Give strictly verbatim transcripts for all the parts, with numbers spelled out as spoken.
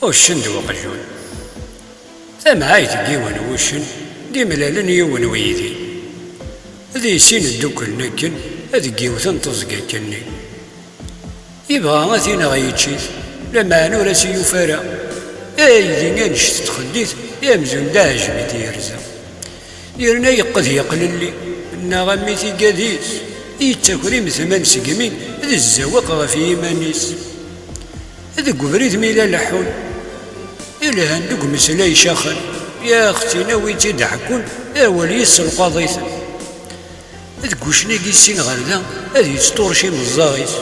Uccen d weqjun. Tamɛayt n yiwen n wuccen d imlalen yiwen n uydi. Di sin dduklen akken ad yiwten teẓgi akkenni. Yebɣa ad t-ineɣ yečč-it, lameɛna ur as-yufi ara. Aydi annect txeddit amzun d aɛejmi i t-yerza. Yerna yeqqed yeqlelli, neɣ am mi tigad-is, yettaker imetman segmi d zzawaq ɣef yiman-is. Deg ubrid mi la leḥḥun, ilhan deg umeslay caxen, yax ttinawi tt-id-ḥekkun, awal yesselqaḍ-iten. Deg ucnagi sin ɣer da, ad yetṭurec imeẓẓaɣ-is,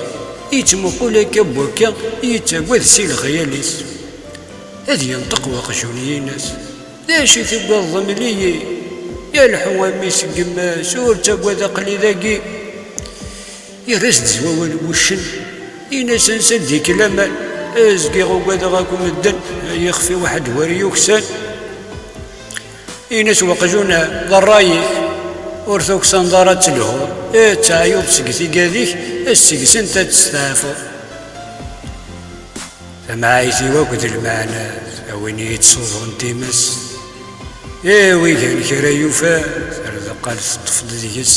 yettmuqul akka n wakka, yettagad si lexyal-is. Ad yenṭeq weqjun-ines: "D acu i tuggadeḍ mliyi? Yelḥu a mmi-s n yemma-s, ur ttagad, aql-i dagi." Yerra-s-d s wawal n wuccen, in-as: "Ansa d-ikk laman? Zgiɣ ugadeɣ akk medden, yexf-iw ḥedd ur yuksan." In-as weqjun: "D ṛṛay-ik, ur tuksaneḍ ara ad telhuḍ, ad teɛyuḍ seg tigad-ik, ad ssegsent ad testeɛfuḍ." Tamɛayt-iw akk d lmeɛna, a win i yi-d-suḍen times. Iwi gan kra yufa, terdeqqal teṭṭef-d deg-s.